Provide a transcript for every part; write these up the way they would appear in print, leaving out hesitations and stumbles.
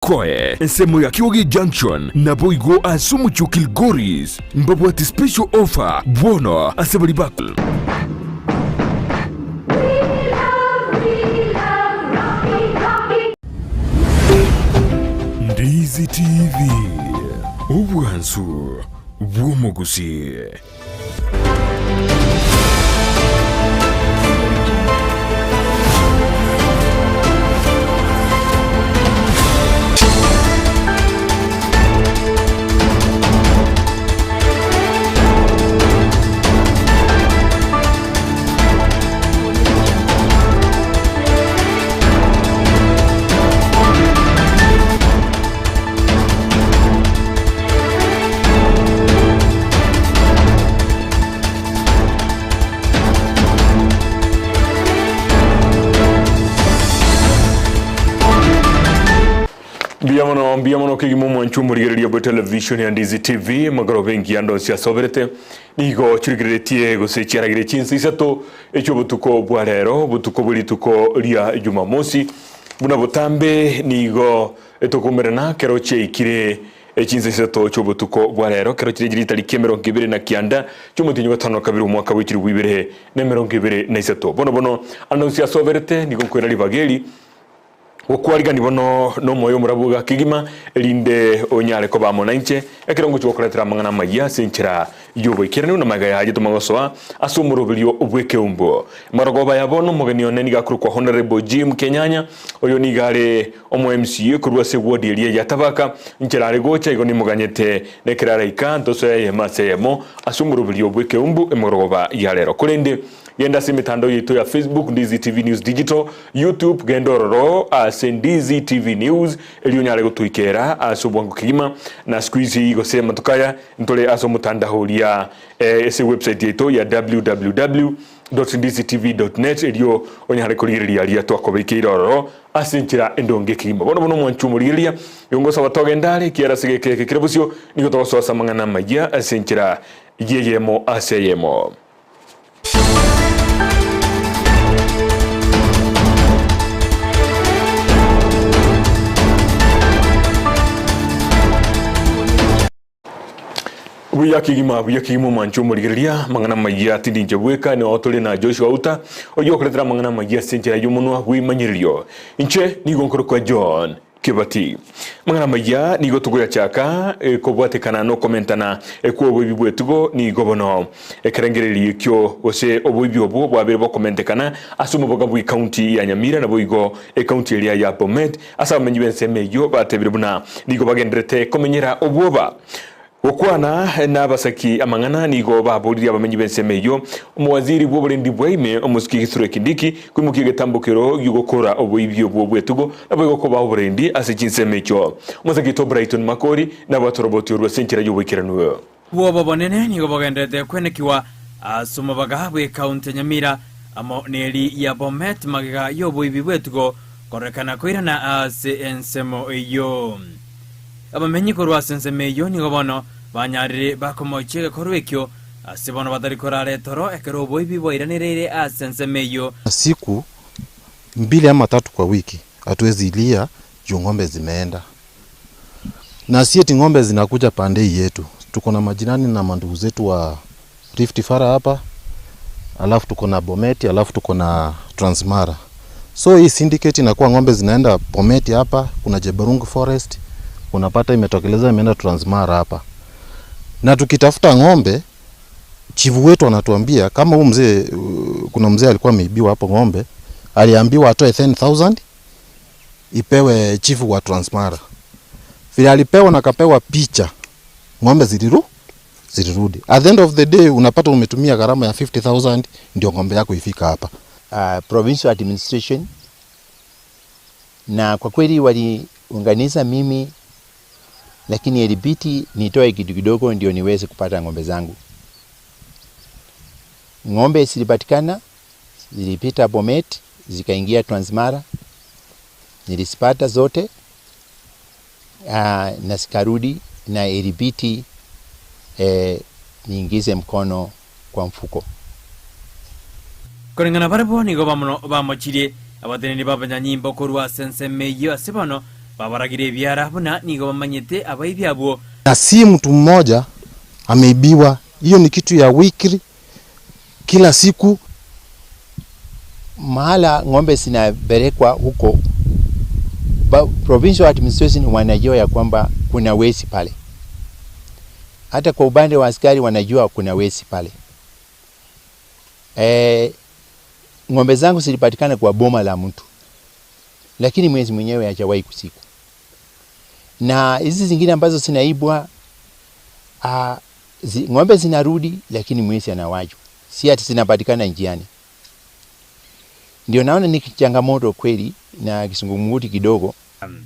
Sakoe, ensemo ya Kioge Junction, naboigo ase omochie o Kilgoris mbabwate special offer bono ase baria ba. Ndizi TV, obwansu bw'omogusii. Mbuya mono, mbuya mono kegima omwancho omorigereria bwe television ya Ndizi TV, magoroba engiya ndonsi asoberete, nigo chirigereretie gose chiaragire chinsa isato echiobotuko bwa rero, obotuko bwe rituko ria Jumamosi, buna botambe nigo Etokomerana kero chiaikire chinsa isato chi'obotuko bwa rero, kero chiria chire chitariki emerongo ebere na kianda chi'omotienyi o gatano na kabere omwaka bwe chilifu ibere na emerongo ebere na isato. Bono bono ande onsi asoberete nigo nkoira ribaga eri gokwarigani bono nomoyo omorabu iga kegima, erinde onyare koba amo nainche ekero ngochia gokoretera amang'ana amayia ase enchera y'oboikeranu na magega yaye toma gosoa ase omoroberio bw'ekeumbu. Marogoba ya bono omogeni one nigo akorokwa Honourable Jim Kenyanya, oyo nigo are Omo MCA korwa ase ward eria ya Tabaka, nchera are gocha igo nimoganyete nekero araika ntosoe eyemo ase eyemo ase omoroberio bw'ekeumbu emorogoba ya rero. Korende genda ase emetandao yaito ya Facebook Ndizi TV News Digital, YouTube genda ororo ase Ndizi TV News erio onyare gotoikera ase obwango kegima na siku hizi gose amatuko aya ntore ase omotandao oria ase ewebsite yaito ya www. Ndizitv. Net erio onyare korigereria aria twakobekeire ororo ase enchera endonge kegima. Bono buna omwanchi omorigereria, nigo ngosaba togende are, ekiagera ase egeka eke kere bosio nigo togosoa ase amang'ana amayia ase enchera y'eyemo ase eyemo. Buya kegima, buya kegima omwanche omorigereria, amang'ana amayia tindi inche bweka, noo tore na Joshua Outa, oyio okoretera amang'ana amayia ase enchera y'omonwa bw'emanyererio. Inche nigo nkorokwa John Kebati. Amang'ana amayia nigo togoyachaka eh, kobwatekana nokomentana eh, kw'oboibi bw'etugo nigo bono ekerengererio ekio gose oboibi obwo bwabeire bokomentekana ase omoboga bw'ecounty ya Nyamira naboigo ecounty eria ya Bomet Ase abamenyi b'ensemo eyio batebire buna nigo bagendererete komenyera obwoba. Gokwana nabasaki amang'ana nigo baboririe abamenyi b'ensemo eyio, omowaziri bw'oborendi bwa ime, omosike Kithure Kindiki, koimokia egetambokero gi'ogokora oboibi obwo bw'etugo naboigo kobaa oborendi ase chinsemo echio. Omosake oito Brighton Makori nabwate oroboti orwo ase enchera y'oboikeranu. Obwoba obonene nigo bogendererete kwenekigwa ase omobaga bw'ekaunti ya Nyamira amo neri ya Bomet magega y'oboibi bw'etugo kororekana koirana ase ensemo eyio. Abamenyi korwa ase ensemo eyio nigo bono banyarire bakomochia egekorwa ekio ase bono batari korara etoro ekero oboibi bwairanereire ase ensemo eyio. Siku mbili ama tatu kwa wiki hatuwezi lia juu ng'ombe zimeenda. Na si eti ng'ombe zinakuja pande hii yetu, tuko na majirani na mandugu zetu wa Rift Fara hapa, alafu tuko na Bometi, alafu tuko na Transmara. So hii syndicate inakuwa ng'ombe zinaenda Bometi hapa, kuna Jebarungu Forest, unapata imetokeleza imeenda Transmara hapa. Na tukitafuta ng'ombe, chifu wetu anatuambia kama huu mzee, kuna mzee alikuwa ameibiwa hapo ng'ombe, aliambiwa atoe 10000 ipewe chifu wa Transmara. Vile alipewa na akapewa picha, ng'ombe ziliru zilirudi. At the end of the day unapata umetumia gharama ya 50000 ndio ng'ombe yako ifika hapa. Provincial administration na kwa kweli waliunganiza mimi, lakini ilibidi nitoe kitu kidogo ndio niweze kupata ng'ombe zangu. Ng'ombe zilipatikana, zilipita Bomet, zikaingia Transmara, nilizipata zote na zikarudi, na ilibidi niingize mkono kwa mfuko. Koreng'ana barabwo nigo bamochirie abateneneri b'abanyanyimbo korwa ase ensemo eyio ase bono. Babaragire ebiara buna nigo bamanyete abaibi abwo. Na si mtu mmoja ameibiwa, hiyo ni kitu ya weekly, kila siku. Mahala ng'ombe zinapelekwa huko, provincial administration wanajua ya kwamba kuna wezi pale. Hata kwa upande wa askari wanajua kuna wezi pale. E, ng'ombe zangu zilipatikana kwa boma la mtu, lakini mwezi mwenyewe hajawahi kusikwa. Na hizi zingine ambazo zinaibwa ng'ombe zinarudi, lakini mwezi anawachwa, si ati zinapatikana njiani. Ndio naona ni changamoto kweli na kisungumuti kidogo.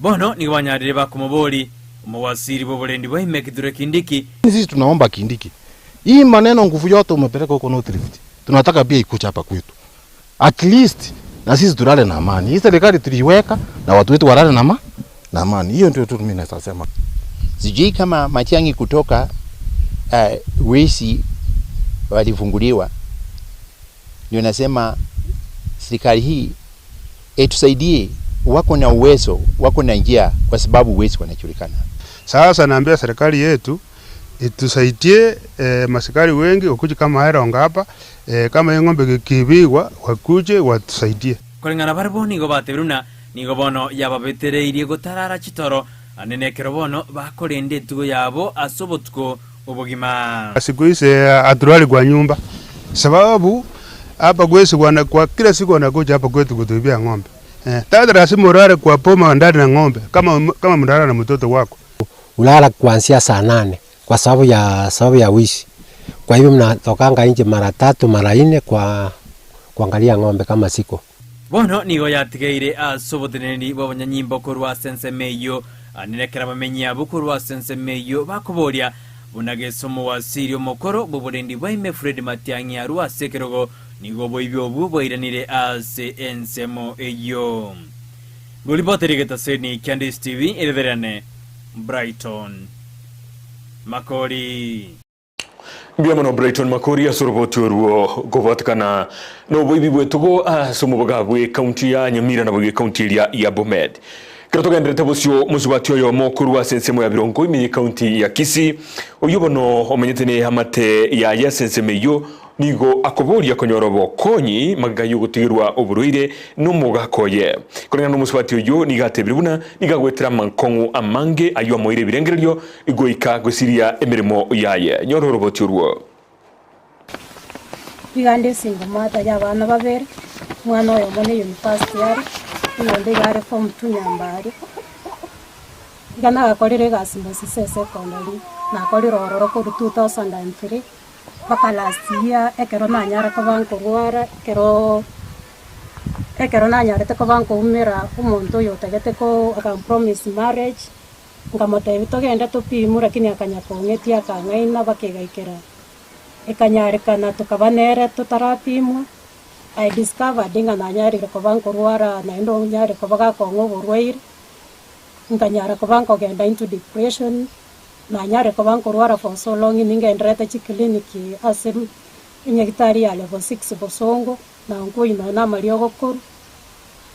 Bono nigo banyarire bakomobori omowasiri bw'oborendi bwa ime Kithure Kindiki. Sisi tunaomba Kindiki, hii maneno nguvu yote umepeleka huko North Rift, tunataka pia ikuja hapa kwetu, at least na sisi tulale na amani. Hii serikali tuliiweka na watu wetu walale na na amani. Hiyo ndio tu mimi naweza sema. Sijui kama Matiang'i kutoka wezi walifunguliwa. Ndio nasema serikali hii itusaidie, wako na uwezo, wako na njia, kwa sababu wezi wanajulikana. Sasa naambia serikali yetu itusaidie, masikari wengi wakuje kama Erongo hapa, kama hiyo ng'ombe ikipigwa wakuje watusaidie. Koreng'ana barabwo nigo batebire buna nigo bono yababetereirie gotarara chitoro ande nekero bono bakorenda etugo yabo ase obotuko obogima. Siku hizi hatulali kwa nyumba sababu hapa kwetu wana kwa kila siku wanakuja hapa kwetu kutuibia ng'ombe. Tata lazima ulale kwa boma ndani na ng'ombe kama mnalala na mtoto wako. Ulala kuanzia saa 8 kwa sababu ya wizi. Kwa hivyo mnatokanga nje mara 3 mara 4 kwa kuangalia ng'ombe kama siko. Bono nigo yatigeire ase oboteneneri bwa abanyanyimbo korwa ase ensemo eyio, anenekera bamenyi abo korwa ase ensemo eyio bakoboria buna gesomo wasiri omokoro bw'oborendi bwa ime Fred Matiang'i arwa ase ekerogo nigo oboibi obwo bwairanire ase ensemo eyio. Ngoripoteri getaseni kia Ndisi TV ereberane Brighton Makori. Mbuya mono Brighton Makori ase oroboti orwo gobatikana na oboibi bwetugo ase omoboga bwe county ya Nyamira na bwe county eria ya Bomet. Kero togenderete bosio mosubati oyo mokorwa ase ensemo ya Birongo ime ye county ya Kisii oyo bono omenyete ne amate yaye ase ensemo eyio nigo akoboria konyora obokonyi magega yogotigerwa oborwaire n'omogaka oye. Koreng'ana n'omosubati oyo nigo atebire buna nigo agwetera amankong'u amange aywo amoire ebirengererio goika gosiria emirimo yaye. Nyora oroboti orwo. Igande singo mata ya abana babere, mwana oyo mone university yare, oyonde igare form 2 Nyambari. Iga nagakorire egasi Mosise Secondary, nakorire ororo korwa 2003 mpaka last year ekero nanyara koba nkorwara, ekero nanyarete koba nkoumera omonto oyo otagete ko akampromise marriage, nkamotebia togende topimwe lakini akanya kong'etia akang'aina bakegaikera. Ekanyarekana tukabanere tutarapimwa. I discovered ng'a nanyarire koba nkorwara naende onyare koba gakong'a oborwaire, nkanyara koba nkogenda into depression, nanyare koba nkorwara for so long ningenderete chikliniki ase enyagitari ya level 6 Bosongo, na nkoi nonya na amaria ogokorwa.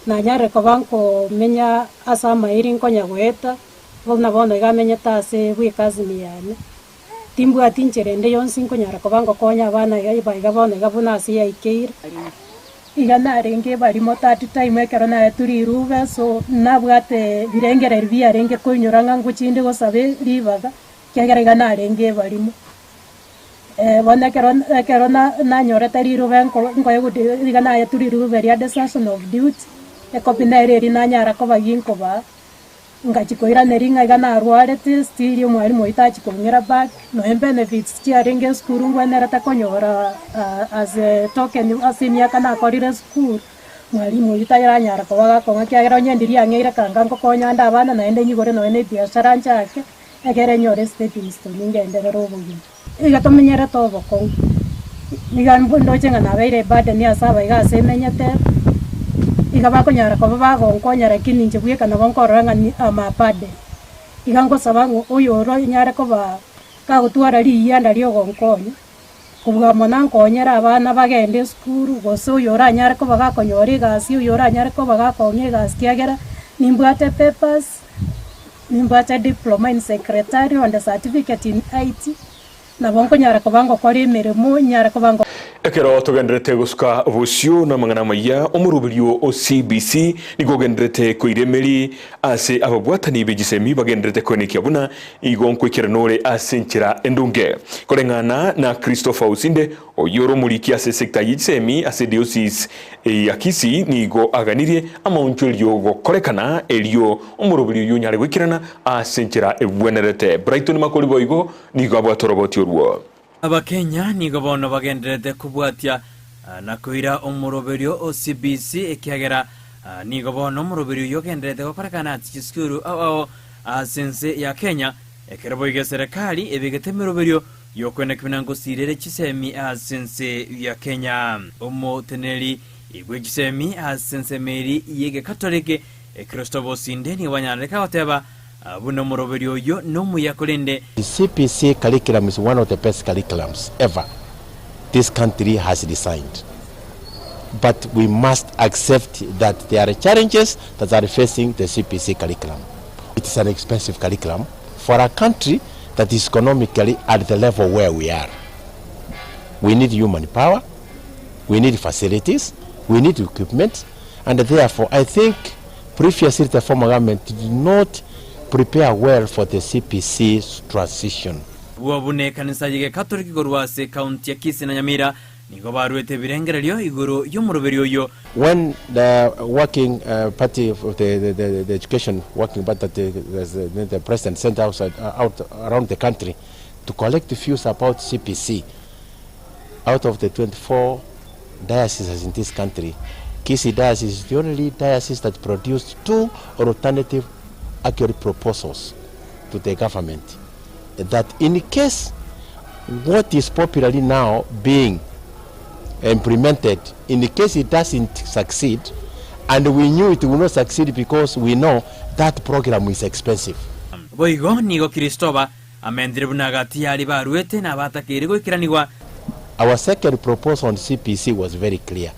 Nanyare koba nkomenya ase amairi nkonya goeta, buna bono iga amenyete ase bwa ecousin yane. Timbwati inchera ende yonsi nkonyara koba ngokonya abana iga iga bono iga buna ase yaikeire. Iga narenge barimo third time ekero naetwe rirube, so nabwate birengereri biarenge koinyora ng'a ngochinde gosabe ribaga, kiagera iga narenge barimo. Bono ekero nanyorete rirube nkoe iga naetwe rirube ria desertion of duty, ekopi nere eri nanyara koba ginkobaa, ngachikoiraneria ng'a iga narwarete, still omwalimu oito achikong'era back, noe benefits chiarenge esukuru ngwenerete konyora as a token ase emiaka nakorire esukuru, mwalimu oyio taranyara koba gakong'a kiagera onye ndiri ang'eire kanga nkokonya ande abana naende nyigore nonya na ebiashara nchake, ekere nyore stepping stone ngenderere obogima. Iga tomenyerete obokong'u, iga ndoche ng'a nabeire eburden ase abaiga ase emenyete, iga bakonyara koba bagonkonya lakini inche bweka nabo nkorora ng'a ni am a burden. Iga nkosaba ng'a oyo oro nyare koba kagotwara riyianda riogonkonya, kobua mono ankonyere abana bagende esukuru, gose oyo oranyare koba gakonyora egasi, oyo oranyare koba gakong'a egasi kiagera, Nimbwate papers, nimbwate diploma in secretarial and certificate in IT, nabo nkonyara koba ngokora emeremo, nyare koba ngo. Ekero togendererete gosuka bosio namang'ana amaya, omoroberio o CBC nigo ogendererete koira emeri ase ababwatani be chisemi bagendererete koenekia buna igo nkoikerana ore ase enchera endonge. Koreng'ana na Christopher Osinde, oyio ore omoriki ase esecta ye chisemi ase Diocese ya Kisii nigo aganirie amauncho erio gokorekana erio omoroberio oyio onyare goikerana ase enchera ebwenerete. Brighton Makori boigo nigo abwate oroboti orwo. Abakenya nigo bono bagendererete kobwatia na koira omoroberio o CBC ekiagera nigo bono omoroberio oyio ogendererete gokorekana ase chisukuru ao ao ase ense ya Kenya ekero boigo eserekari ebegete emeroberio y'okoenekwa buna ngosirere chisemi ase ense ya Kenya. Omoteneneri bwe chisemi ase ensemo eri y'egekatoliki Christopher Osinde nigo banyarete goteba buna omoroberio oyio nomuya korende The CBC curriculum is one of the best curriculums ever this country has designed but we must accept that there are challenges that are facing the CBC curriculum. It is an expensive curriculum for a country that is economically at the level where we are. We need human power, we need facilities, we need equipment, and therefore I think previously the former government did not prepare well for the CBC transition. Abwo buna ekanisa y'Egekatoliki korwa ase ekaunti ya Kisii na Nyamira nigo baruete ebirengererio igoro y'omoroberio oyio. When the working party of the, the, the education working party that the, the president sent outside, out around the country to collect views about CBC, out of the 24 dioceses in this country, Kisii Diocese is the only diocese that produced two alternative accurate proposals to the government that in case what is popularly now being implemented, in case it doesn't succeed, and we knew it will not succeed because we know that program is expensive. Boigo nigo Kristoba amentire buna gati y'aria baruete na abatakeire goikeranigwa. Our second proposal on CBC was very clear.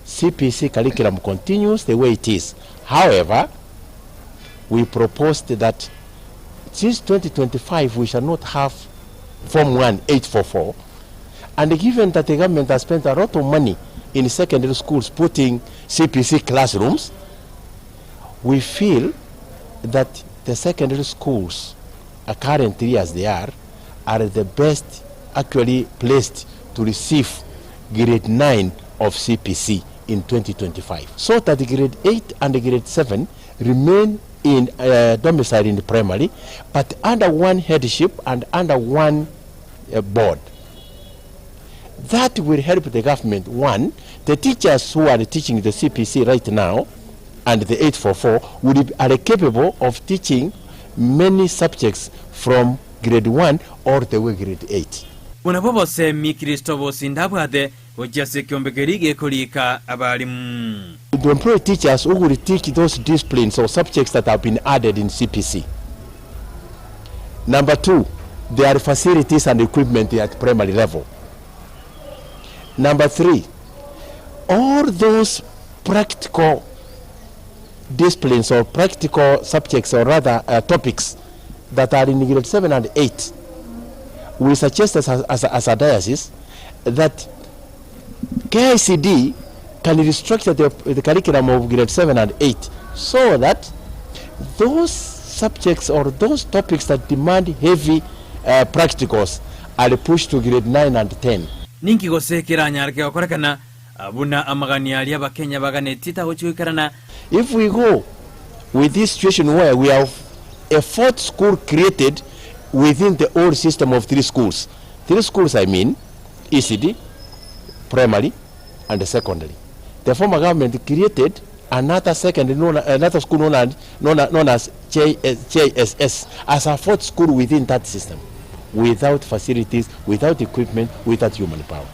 CBC curriculum continues the way it is. However, we proposed that since 2025 we shall not have Form 1 844 and given that the government has spent a lot of money in secondary schools putting CBC classrooms, we feel that the secondary schools are currently as they are, are the best actually placed to receive grade 9 of CBC in 2025 so that grade 8 and grade 7 remain in domicile in the primary but under one headship and under one board. That will help the government. One, the teachers who are teaching the CBC right now and the 844 will be, are capable of teaching many subjects from grade 1 all the way grade 8. Buna bobosemi Kristo bosinde abwate gochia ase ekeombe keria gekorika abalimu. To employ teachers who will teach those disciplines or subjects that have been added in CBC. Number two, there are facilities and equipment at primary level. Number three, all those practical disciplines or practical subjects or rather topics that are in grade 7 and 8, we suggest as a, as a, as a diocese that KICD can restructure the, the curriculum of grade 7 and 8 so that those subjects or those topics that demand heavy practicals are pushed to grade 9 and 10. Ninki gose keranyareke gokorekana buna amagani aria Abakenya baganetie tagochia goikerana? If we go with this situation where we have a fourth school created within the old system of three schools, three schools I mean ECD, primary and secondary. The former government created another secondary known, another school known as, known, known as JSS as a fourth school within that system, without facilities, without equipment, without human power.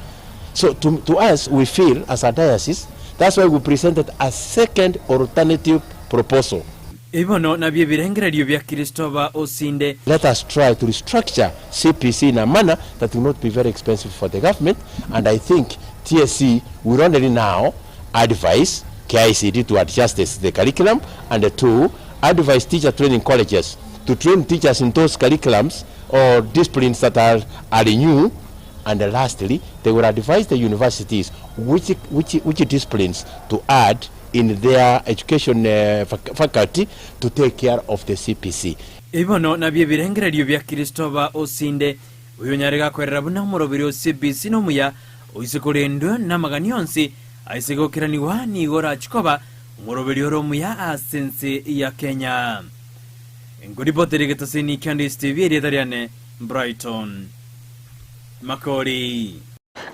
So to, to us, we feel as a diocese, that's why we presented a second alternative proposal. Ebi bono nabio ebirengererio bia Kristoba Osinde. Let us try to restructure CBC in a manner that will not be very expensive for the government, and I think TSC will only now advise KICD to adjust the, the curriculum and to advise teacher training colleges to train teachers in those curriculums or disciplines that are, are new. And lastly, they will advise the universities which, which, which disciplines to add in their education uh, faculty to take care of the CPC. Ebi bono nabio ebirengererio bia Kristo osinde, oyonyare gakwerera buna omoroberi o CBC nomuya, oise korendwa namagani onsi, aise gokeranigwa nigo orachie koba omoroberi ore omuya ase ense ya Kenya. Nkoripotera egetaseni kia Ndisi TV erieta riane Brighton Makori.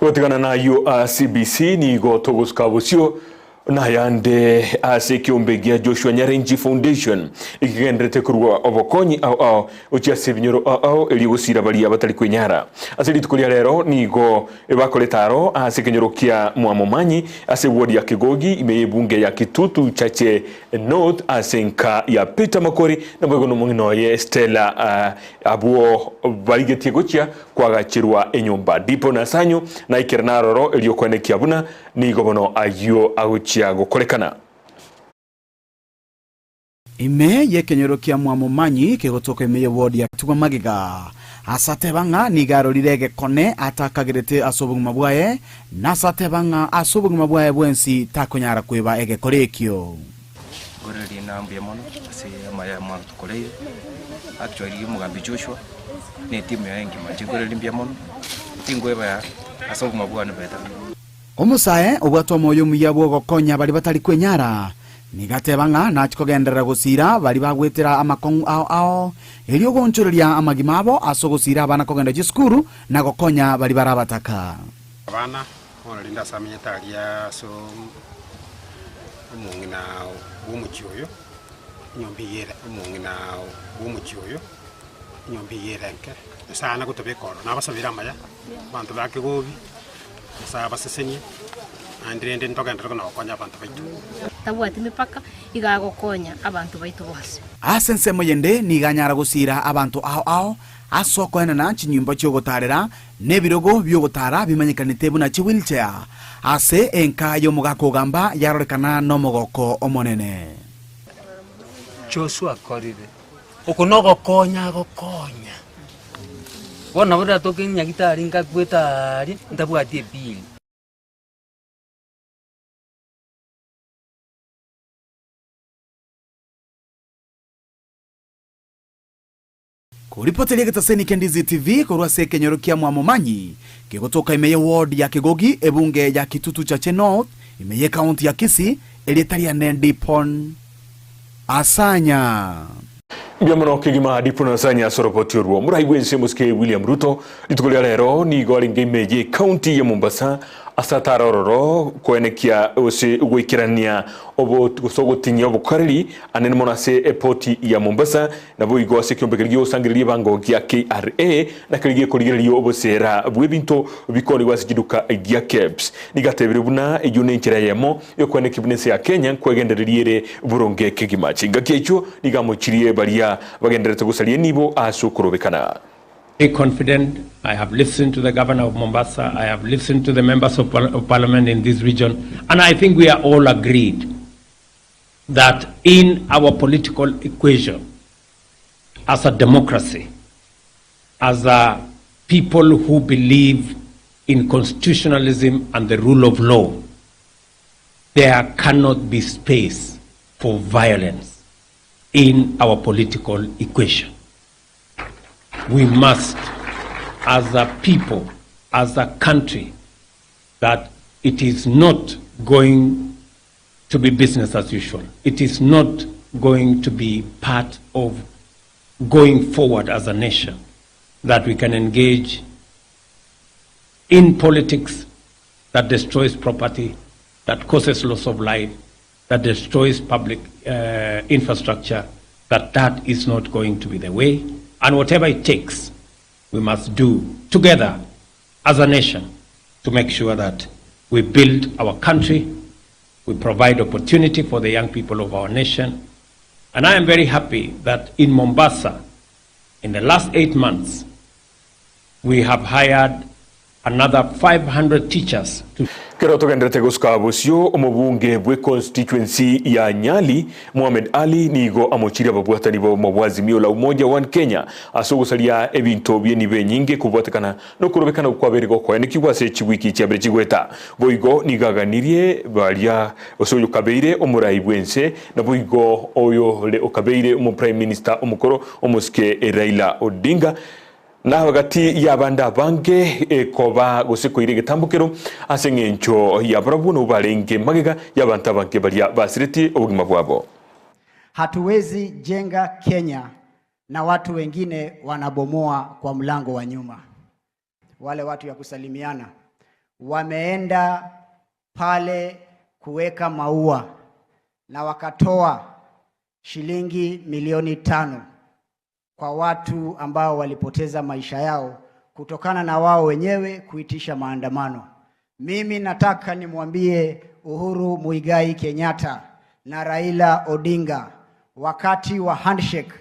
Gotigana nayio a CBC nigo togosuka bosio Nayande ase ekeombe gia Joshua Nyarenchi Foundation ekegenderete korua obokonyi ao ao gochia ase ebinyoro ao ao erio gosira baria batari kwenyara. Ase rituko ria rero nigo bakorete aro ase ekenyoro kia Mwamomanyi ase eward ya Kegogi ime y'ebunge ya Kitutu Chache North ase enka ya Peter Makori naboigo nomong'ina oye Stella abwo barigetie gochia koagacherwa enyomba. Dipo Nasanyu naikere naroro erio koenekia buna Nigo bono ayio agochia gokorekana. Ime y'ekenyoro kia Mwamomanyi kegotoka ime ye ward ya Tugwa magega ase ateba ng'a nigo arorire egekone atakagerete ase obogima bwaye, na ase ateba ng'a ase obogima bwaye bwensi takonyara kweba egekore ekio. Nkorererie ng'a mbuya mono ase amaya mwatokoreire, actually omogambi Joshua na etimu yaye engima, inche nkorereria mbuya mono, tinkoeba ase obogima bwane bwetete. Omosae obwate omoyo omuya bw'ogokonya baria batari kwenyara, nigo ateba ng'a nachie kogenderera gosiira baria bagwetera amakong'u ao ao, erio goonchoreria amagima abo ase ogosiira abana kogenda chisukuru na gokonya baria bare abataka. Abana, bono rende ase amenyete aria ase omong'ina bw'omochie oyo, enyomba eyio ere omong'ina bw'omochie oyo, enyomba eyio ere enke. Nyasae ana gotobeka ororo, nabasabere amaya, abanto ba Kegobi, Nyasae abasesenie, naende rende ntogenderere na gokonya abanto baito. Tabwati mipaka, iga agokonya abanto baito bonsi. Ase ensemo yende nigo anyara gosiira abanto ao ao ase okoenana chinyimbo chi'ogotaarera na ebirogo bi'ogotaara bimanyekanete buna chiwheelchair ase enka y'omogaka ogamba yarorekana nomogoko omonene. Joshua akorire, oko nogokonya agokonya. Bono nabo ndatoke nyagitari nkakwete aaria ntabwati ebili. Koripoteria egetaseni kia Ndizi TV korwa ase ekenyoro kia Mwamomanyi, kegotoka ime ye ward ya Kegogi, ebunge ya Kitutu Chache North, ime ye county ya Kisii, erieta riane Dipon Asanya. Mbuya mono kegima Dipon Asanya ase oroboti orwo. Omorai bw'ense omosike William Ruto rituko ria rero nigo arenge ime ye county ya Mombasa ase atare ororo koenekia gose goikerania obo gose ogotinyia obokoreri anene mono ase epoti ya Mombasa Naboigo ase ekiombe keria gi'ogosangereria ebango gia KRA, na keria gekorigereria oboseera bw'ebinto bikonigwa ase chiduka gia KEBS. Nigo atebire buna eyio nenchera eyemo y'okoenekia buna ense ya Kenya nkwegendereria ere boronge kegima. Chingaki echio nigo amochirie baria bagendererete gosaria enibo ase okorobekana. Very confident, I have listened to the governor of Mombasa, I have listened to the members of, of parliament in this region, and I think we are all agreed that in our political equation, as a democracy, as a people who believe in constitutionalism and the rule of law, there cannot be space for violence in our political equation. We must, as a people, as a country, that it is not going to be business as usual. It is not going to be part of going forward as a nation that we can engage in politics that destroys property, that causes loss of life, that destroys public uh, infrastructure, that that is not going to be the way. And whatever it takes, we must do together as a nation to make sure that we build our country, we provide opportunity for the young people of our nation. And I am very happy that in Mombasa, in the last eight months, we have hired Another 500 teachers to. Kero togenderete gosuka bosio, omobunge bwe constituency ya Nyali, Mohamed Ali nigo amochirie ababwatani b'obomo bwa Azimio la Umoja One Kenya ase ogosaria ebinto bi'enibo enyinge kobwatekana nokorobekana kwabeire gokoenekigwa ase chiwiki chiabere chigoeta. Boigo nigo aganirie baria gose oyo okabeire omorai bw'ense naboigo oyore okabeire omoprime minister omokoro omosike Raila Odinga Na gati y'abande abange ekoba gose koira egetambokero ase engencho ya barabwo nabwo barenge magega y'abanto abange baria basiretie obogima bwabo. Hatuwezi jenga Kenya na watu wengine wanabomoa kwa mlango wa nyuma. Wale watu ya kusalimiana wameenda pale kuweka maua na wakatoa shilingi milioni 5 kwa watu ambao walipoteza maisha yao kutokana na wao wenyewe kuitisha maandamano. Mimi nataka nimwambie Uhuru Muigai Kenyatta na Raila Odinga, wakati wa handshake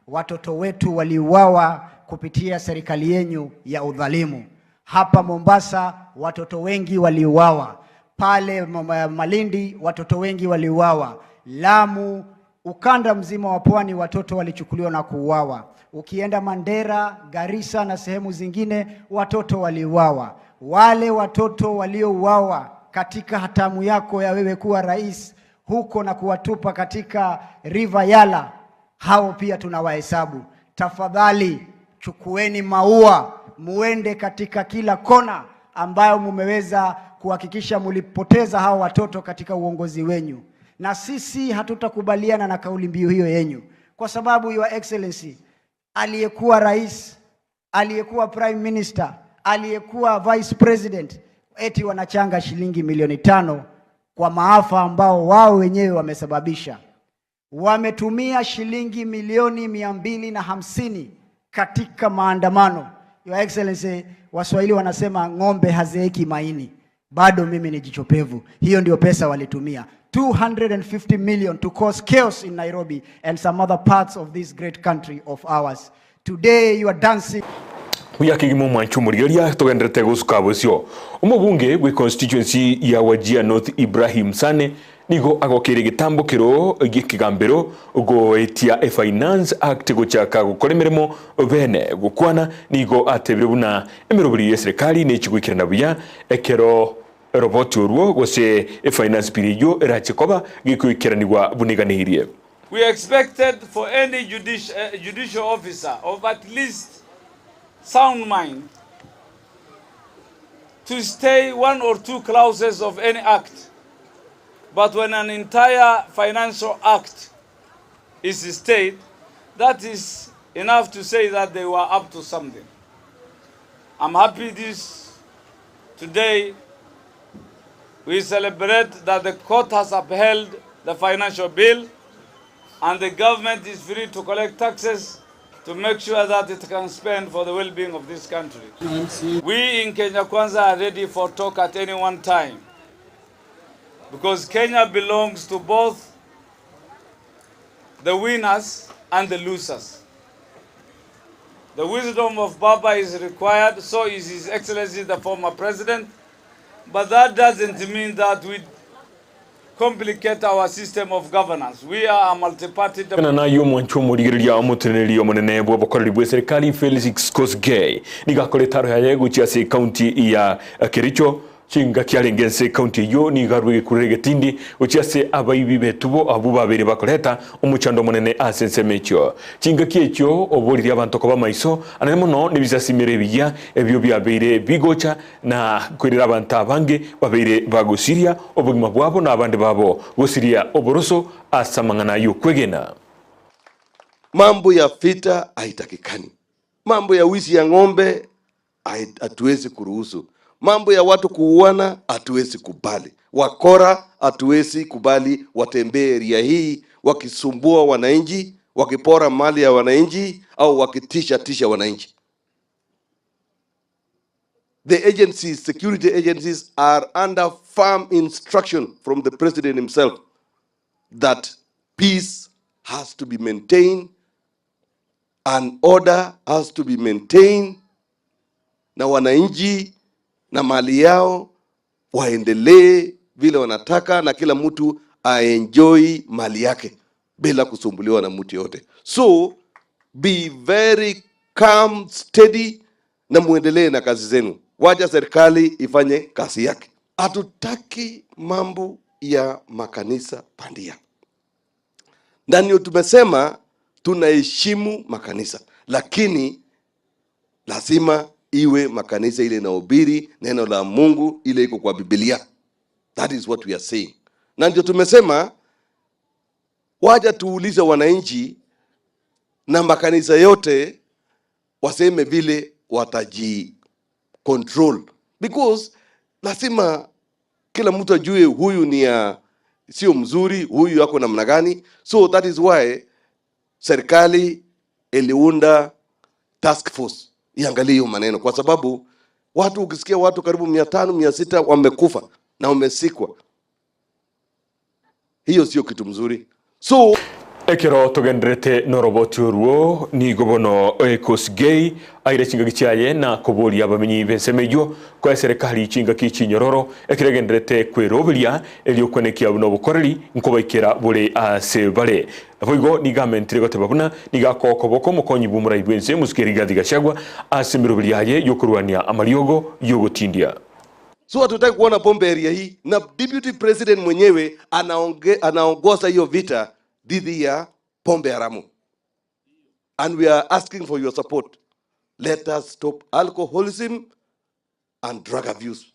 watoto wetu waliuawa kupitia serikali yenyu ya udhalimu. Hapa Mombasa watoto wengi waliuawa, pale Malindi watoto wengi waliuawa, Lamu, ukanda mzima wa pwani watoto walichukuliwa na kuuawa. Ukienda Mandera, Garissa na sehemu zingine watoto waliuawa. Wale watoto waliouawa katika hatamu yako ya wewe kuwa rais huko na kuwatupa katika River Yala, hao pia tunawahesabu. Tafadhali chukueni maua muende katika kila kona ambayo mumeweza kuhakikisha mulipoteza hao watoto katika uongozi wenyu. Na sisi hatutakubaliana na kauli mbiu hiyo yenyu, kwa sababu Your Excellency, aliyekuwa rais, aliyekuwa prime minister, aliyekuwa vice president, eti wanachanga shilingi milioni 5 kwa maafa ambao wao wenyewe wamesababisha. Wametumia shilingi milioni 250 katika maandamano. Your Excellency, Waswahili wanasema ng'ombe hazeeki maini. Bado mimi ni jichopevu. Hiyo ndio pesa walitumia. 250 million to cause chaos in Nairobi and some other parts of this great country of ours. Today you are dancing. Buya kegima omwancho omorigereria togenderete gosuka bosio. Omobunge bwe constituency ya Wajir North Ibrahim Sane nigo agokeire egetambokero gi'ekegambero goetia eFinance Act gochaka gokora emeremo bene gokwana nigo atebire buna emeroberi y'eserekari nechi goikerana buya ekero eroboti orwo gose eFinance Bill eyio erache koba gekoikeranigwa buna eganeirie. We expected for any judicial officer of at least sound mind to stay one or two clauses of any act. But when an entire financial act is stayed, that is enough to say that they were up to something. I'm happy this today we celebrate that the court has upheld the financial bill and the government is free to collect taxes to make sure that it can spend for the well-being of this country. We in Kenya Kwanza are ready for talk at any one time because Kenya belongs to both the winners and the losers. The wisdom of Baba is required, so is His Excellency the former president, but that doesn't mean that we complicate our system of governance. We are a multi-party Kana nayo omwancho omorigereria omoteneneri omonene bw'obokoreri bw'eserikali Felix Kosgei nigo akorete aro yaye gochia ase ekaunti ya Kericho chingaki arenge ase ekaunti eyio nigo arwe egekurero egetindi gochia ase abaibi b'etubo abwo babeire bakoreta omochando omonene ase ensemo echio. Chingaki echio oboririe abanto koba maiso anene mono nebisasimero ebiya ebio biabeire bigocha Na koirera abanto abange babeire bagosiria obogima bwabo na abande babo gosiria oboroso ase amang'ana y'okwegena. Mambo ya vita haitakikani, mambo ya wizi ya ng'ombe hatuwezi kuruhusu, mambo ya watu kuuana hatuwezi kubali, wakora hatuwezi kubali watembee area hii wakisumbua wananchi, wakipora mali ya wananchi au wakitisha tisha wananchi. The agencies, security agencies are under firm instruction from the president himself that peace has to be maintained and order has to be maintained, na wananchi na mali yao waendelee vile wanataka na kila mtu aenjoy mali yake bila kusumbuliwa na mtu yote. So be very calm, steady na muendelee na kazi zenu. Wacha serikali ifanye kazi yake. Hatutaki mambo ya makanisa bandia, na ndio tumesema tunaheshimu makanisa, lakini lazima iwe makanisa ile inahubiri neno la Mungu, ile iko kwa Biblia. That is what we are saying, na ndio tumesema waja tuulize wananchi na makanisa yote waseme vile wataji control because lazima kila mtu ajue huyu ni ya sio mzuri, huyu ako namna gani. So that is why serikali iliunda task force iangalie hiyo maneno, kwa sababu watu ukisikia watu karibu 500 600 wamekufa na wamesikwa, hiyo sio kitu mzuri. So Ekero togenderete noroboti oruo, nigo bono Kosgei aire chingaki chiaye na koboria abamenyi b'ensemo eyio koa eserekari chingaki chinyororo ekero egenderete kweroberia erio kwenekia buna obokoreri nkobaikera bore ase bare. Naboigo nigo amentire goteba buna nigo akoa okoboko omokonyi bw'omorai bw'ense Mosike Rigathi Gachagua ase emeroberi yaye y'okorwania amariogo y'ogotindia. So hatutaki kuona pombe area hii, na deputy president mwenyewe anaonge, anaongoza hiyo vita dhidi ya pombe haramu, and we are asking for your support. Let us stop alcoholism and drug abuse,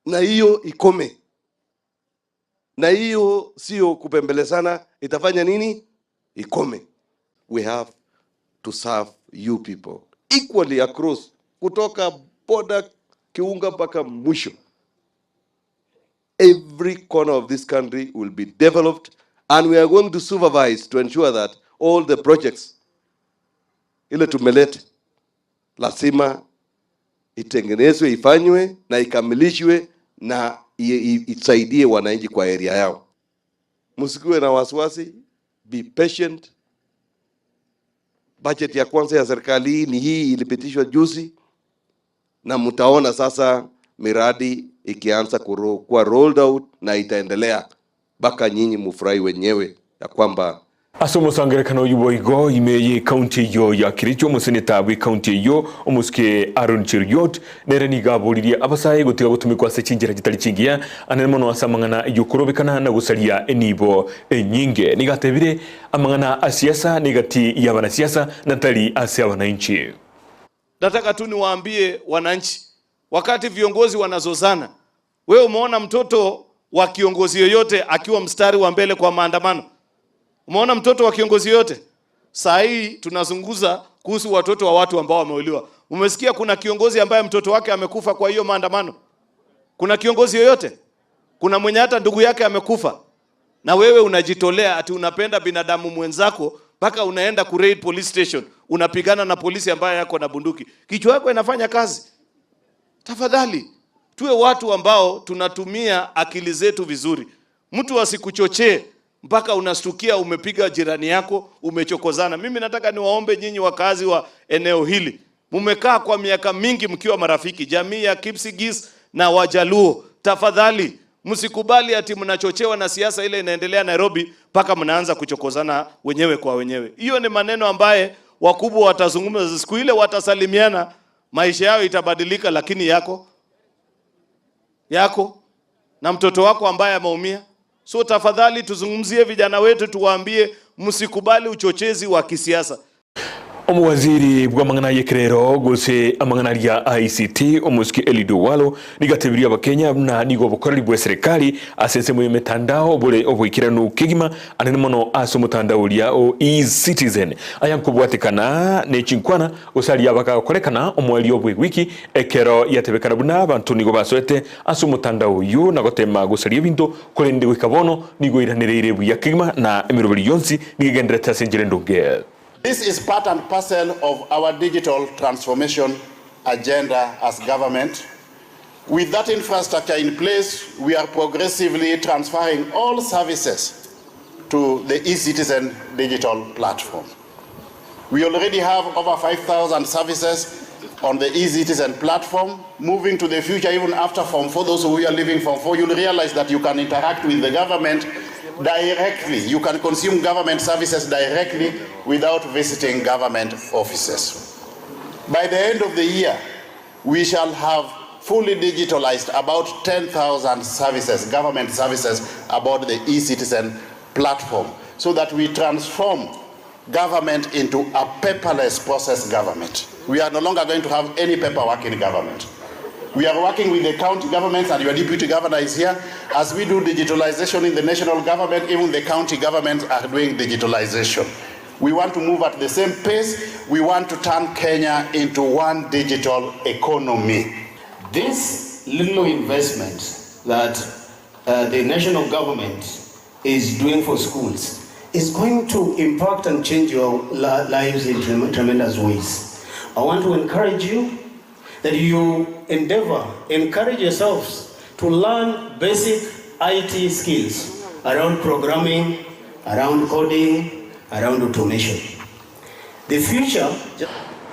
na hiyo ikome, na hiyo sio kupembelezana, itafanya nini? Ikome. We have to serve you people equally across, kutoka boda Kiunga mpaka mwisho. Every corner of this country will be developed and we are going to supervise to ensure that all the projects ile tumeleta lazima itengenezwe, ifanywe na ikamilishwe na isaidie wananchi kwa area yao. Msikuwe na wasiwasi, be patient. Budget ya kwanza ya serikali hii ni hii ilipitishwa juzi, na mtaona sasa miradi ikianza kuwa rolled out na itaendelea mpaka nyinyi mufurahi wenyewe ya kwamba Ase omosangerekano oyio boigo ime y'ecounty eyio ya Kericho, omoseneta bw'ecounty eyio omosike Aaron Cheruiyot nere nigo aboririe abasae gotiga gotumekwa ase chinchera chitari chingiya anene mono ase amang'ana y'okorobekana na gosaria enibo enyinge. Nigo atebire amang'ana a siasa negati y'abanasiasa na tari ase abanainchi. Nataka tu niwaambie wananchi, wakati viongozi wanazozana, wewe umeona mtoto wa kiongozi yoyote akiwa mstari wa mbele kwa maandamano? Umeona mtoto wa kiongozi yoyote? Saa hii tunazunguza kuhusu watoto wa watu ambao wameuliwa. Umesikia kuna kiongozi ambaye mtoto wake amekufa kwa hiyo maandamano? Kuna kiongozi yoyote? Kuna mwenye hata ndugu yake amekufa? Na wewe unajitolea ati unapenda binadamu mwenzako mpaka unaenda ku raid police station, unapigana na polisi ambaye yako na bunduki. Kichwa yako inafanya kazi? Tafadhali tuwe watu ambao tunatumia akili zetu vizuri. Mtu asikuchochee mpaka unastukia umepiga jirani yako, umechokozana. Mimi nataka niwaombe nyinyi wakazi wa eneo hili, mumekaa kwa miaka mingi mkiwa marafiki, jamii ya Kipsigis na Wajaluo, tafadhali msikubali ati mnachochewa na siasa ile inaendelea Nairobi mpaka mnaanza kuchokozana wenyewe kwa wenyewe. Hiyo ni maneno ambaye wakubwa watazungumza siku ile, watasalimiana, maisha yao itabadilika, lakini yako yako na mtoto wako ambaye ameumia. So tafadhali tuzungumzie vijana wetu, tuwaambie msikubali uchochezi wa kisiasa. Omowaziri bw'amang'ana y'ekerero gose amang'ana aria a ICT omosike Eliud Owalo nigo atebirie abakenya buna nigo obokoreri bwa eserekari ase ensemo y'emetandao bore oboikeranu kegima anene mono ase omotandao oria o eCitizen. Aya nkobwatekana ne chinkwana gose aria bagakorekana omoerio bw'ewiki ekero yatebekana buna abanto nigo basoete ase omotandao oyio na gotema gosaria ebinto korende goika bono nigo oiranereire buya kegima na emeroberi yonsi nigo egendererete ase enchera endonge. This is part and parcel of our digital transformation agenda as government. With that infrastructure in place, we are progressively transferring all services to the eCitizen digital platform. We already have over 5,000 services on the eCitizen platform. Moving to the future, even after Form 4, those who are leaving Form 4, you'll realize that you can interact with the government directly. You can consume government services directly without visiting government offices. By the end of the year, we shall have fully digitalized about 10,000 services, government services, about the eCitizen platform, so that we transform government into a paperless process government. We are no longer going to have any paperwork in government. We are working with the county governments, and your deputy governor is here. As we do digitalization in the national government, even the county governments are doing digitalization. We want to move at the same pace. We want to turn Kenya into one digital economy. This little investment that uh, the national government is doing for schools is going to impact and change your lives in tremendous ways. I want to encourage you that you endeavor, encourage yourselves to learn basic IT skills around programming, around coding, around automation. The future.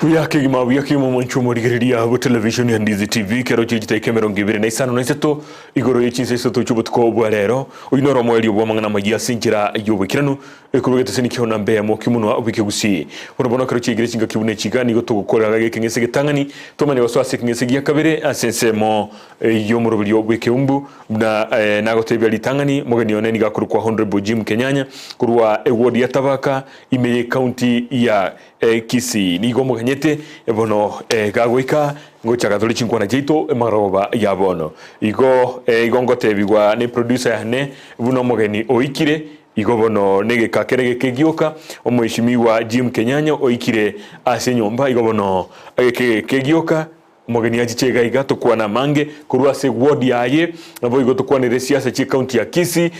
Buya kegima buya kegima omwancho omorigereria bwe television ya Ndizi TV kero chie chitaika emerongo ebere na isano na isato igoro ye chinsa isato chi'obotuko bwa rero. Oyio noro omoerio bw'amang'ana amayia ase enchera y'oboikeranu ekorwa egeteseni kia Onambe eyemo kimonwa bw'ekegusii. Bono bono ekero chiaigire chingaki buna echiga nigo togokorera iga ekeng'ese getang'ani tomanye gosoa ase ekeng'ese gia kabere ase ensemo y'omoroberio bw'ekeumbu buna nagotebia ritang'ani mogeni one nigo akorokwa Honourable Jim Kenyanya korwa eward ya Tabaka ime y'ecounty ya Kisii. Nigo omoganyete bono gagoika ngochaka tore chinkwana chiaito emarogoba ya bono. Igo igo ngotebigwa ne producer yane buna omogeni oikire igo bono negeka kere geke gioka omoeshimiwa Jim Kenyanya oikire ase enyomba igo bono egeke geke gioka Omogeni achiche iga iga tokwane amange korwa ase ward yaye, naboigo tokwanere esiasa chie county ya Kisii,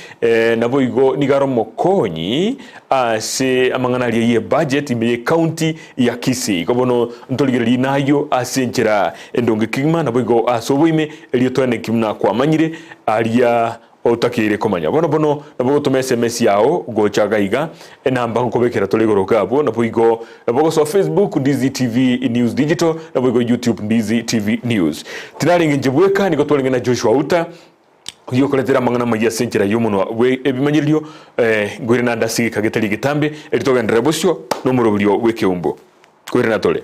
naboigo nigo are omokonyi ase amang'ana aria ye budget ime ye county ya Kisii. Igo bono ntorigererie nayio ase enchera endonge kegima naboigo ase oboime erio toeneki buna kwamanyire aria Otakeire komanya. Bono bono nabo ogotoma SMS yao gocha iga iga, enamba nkobekera tore igoro iga abwo, naboigo nabo ogosoa Facebook Ndizi TV News Digital, naboigo YouTube Ndizi TV News. Tinarenge inche bweka, nigo twarenge na Joshua Outa, oyio okoretera amang'ana amayia ase enchera y'omonwa bwe ebimanyererio, eh, nkoire nande ase egeka getari egetambe, erio togenderere bosio nomoroberio bw'ekeumbu. Koirana tore.